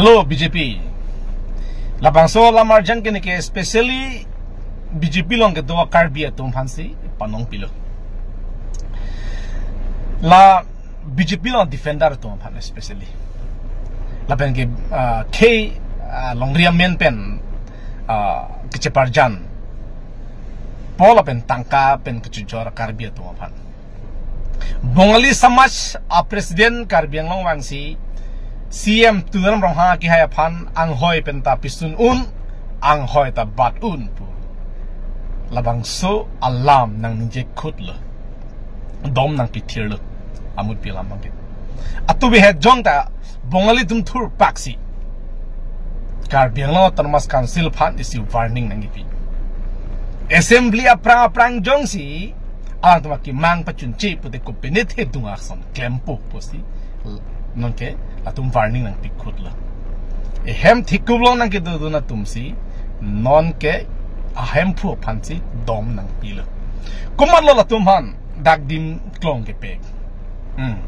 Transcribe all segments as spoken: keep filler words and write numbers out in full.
Hello, B J P. Labangso alam arjan ke neke especially B J P along kedo Karbi atum aphansi panong pilo. La B J P along defender atum aphan especially. Lapen ke, ah, khei, ah, longri amen pen, ah, kecheparjan po lapen tangka pen kechojor Karbi atum aphan. Bongali Samaj a President Karbi Anglong vangsi C M Tuliram Ronghang akehai aphan anghoi pen ta pisun un, anghoi ta bat un pu. Labangso alam nangningje khutlo. Dom nangpithirlo. Amut pi alam abangke. Atu behet jong ta Bongali atum thurpaksi Karbi Anglong Autonomous Council aphan isi warning nangkipi. Assembly aphrang aphrang jongsi alangtum akemang pachunche pute kopine thedung ason klempo pusi nonke latum warning nangpi khutlo. Ehem thikup along nangkedodun atumsi nonke ahemphu aphansi dom nangpilo. Komatlo latum aphan dak dim klong kepek. Hmm.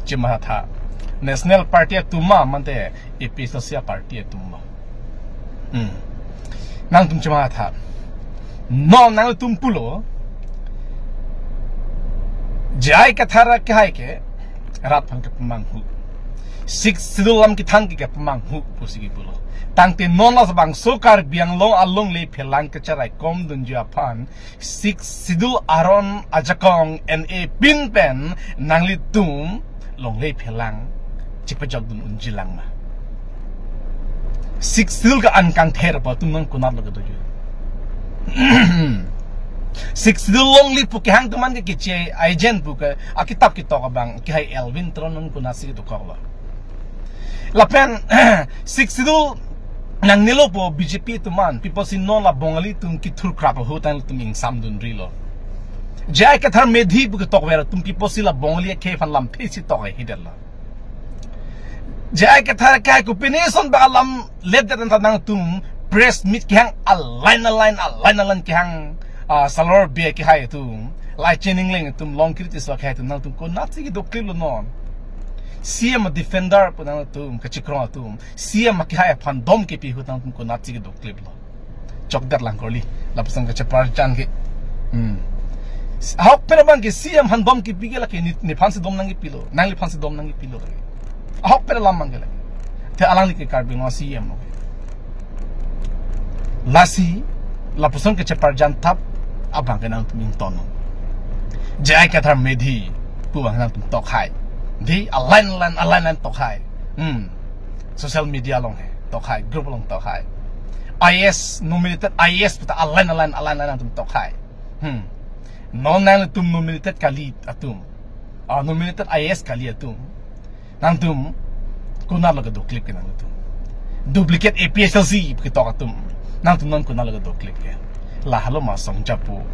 Chimatha. National Party atum ma mante A P H L C a party atum ma. Hmm. Nangtum chimatha. Non nangtum pulo. J I Kathar akehai ke rat aphan kepamanghu. Sixth Schedule alam kethang ke kepamanghu pusi kipulo. Tangte non labangso Karbi Anglong alongle phelang kecharaikom dunji aphan Sixth Schedule aron ajakong N A pin pen nanglitum longle phelang chepajokdun unjilang ma. Sixth Schedule ke-an kangther pu atum nang konatlo kedoji. Sixth Schedule longle pu kehang atum an ke kiche aijen pu ke akitap kitok abang kehai Elwin Teron nang konatsi dokoklo. Lapen Sixth Schedule nangnelo pu B J P atum an, pi pusi non la Bongali atum kethurkrap ahut nangtum ingsamdunrilo. J I Kathar Medhi pu ketokver atum pi pusi la Bongali akhei aphan lamthe si tok ahidetlo. J I Kathar akehai kopine ason ba alam letdet anta nangtum press meet kehang a line a line a line a line kehang, ah, Salor Bey akehai atum, Laichin Engleng atum, Longkiri Tisso akehai atum nangtum konatsi kedokliplo non. C M defender pu nangtum kachikrong atum, C M akehai aphan dom kipi ahut nangtum konatsi kedokliplo. Chokdet lang kali, lapuson kacheparjan ke. Hmm. Ahokpet abangke C M aphan dom kipi ke lake ne, nephansi dom nangkipilo, nangliphansi dom nangkipilo lake. Ahokpet alam abangke lake. Te alangli ke Karbi Anglong C M lo. Lasi, lapuson kacheparjan thap abangke nangtum ingtonnon. J I Kathar Medhi pu abang nangtum tokhai. Dei a line a line a line a line tokhai. Hmm. Social media along he tokhai, group along tokhai. I A S, nominated I A S puta a line a line a line a line atum tokhai. Hmm. Non nangtum nominated kali atum. Ah, nominated I A S kali atum. Nangtum konatlo kedoklip ke nangtum. Duplicate A P H L C ketok atum. Nangtum non konatlo kedoklip ke. Lahelo ma songjapo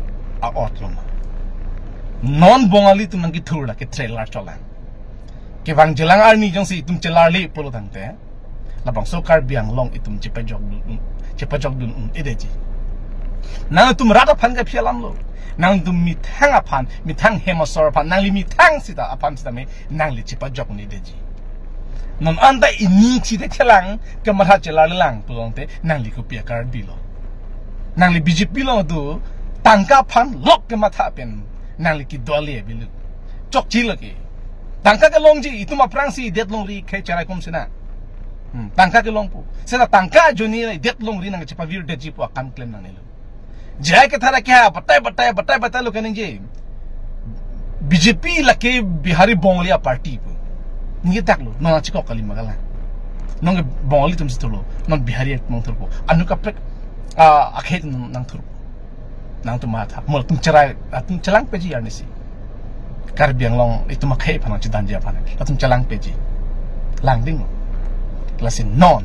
a-ot lo ma. Non Bongali atum nangkethur lake trailer cholang. Kevangjilang arni jongsi itum chelarle pulo tangte, labangso Karbi Anglong itum chepajokdun, chepajokdun un-edetji. Nangtum rat aphan kaphi alamlo. Nangtum methang aphan, methang hem asor aphan, nangli methang sita aphan sitame nangli chepajok un-edetji. Non anta ining chite chelang, kamatha chelarlelang pulo tangte, nangli kopi a-Karbi lo. Nangli B J P along do, tangka aphan lok kematha pen nangli kedo ale avelo. Chokche lake. Tangka kelongji, itum aphrangsi det longri khei cherai komsina. Hmm, tangka kelongpo. Seta tangka ajoine det longri nangchepavirdetji pu akam klem nangnelo. J I Kathar akehai batai batai batai batai lo kaningje. B J P lake Bihari Bongali a-party pu. Ningjetaklo, non achikok kali ma kalang. Non ke Bongali atumsi thurlo, non Bihari atum thurpo. Anu kaprek, ah, akhei atum nangthurpo. Nangtum matha, mo latum cherai, latum chelangpeji arnisi. Karbi Anglong itum akhei aphan nangchedanji aphan, latum chelangpeji. Langding. Lasi non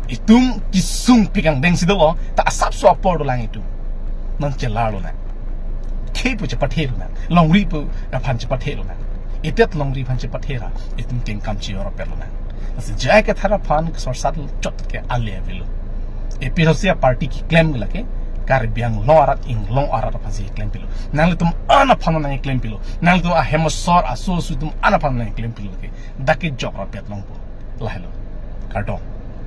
itum kesung pikangdengsi dolo, ta asapso apor dolang itum. Non chelarlo nang. Khei pu chepathelo nang. Longri pu aphan chepathelo nang. Itet longri aphan chepathera, itum kengkam chi-oro pelo nang. Lasi J I Kathar aphan kesorsat chot ke ale avelo. A P H L C a-party keklem lake Karbi Anglong arat, Inglong arat aphansi keklem pilo. Nanglitum an aphan nangkeklem pilo. Nanglitum ahem asor aso asu atum an aphan nangkeklem pilo lake. Dak kejok rapet longpo. Lahelo. Kardom.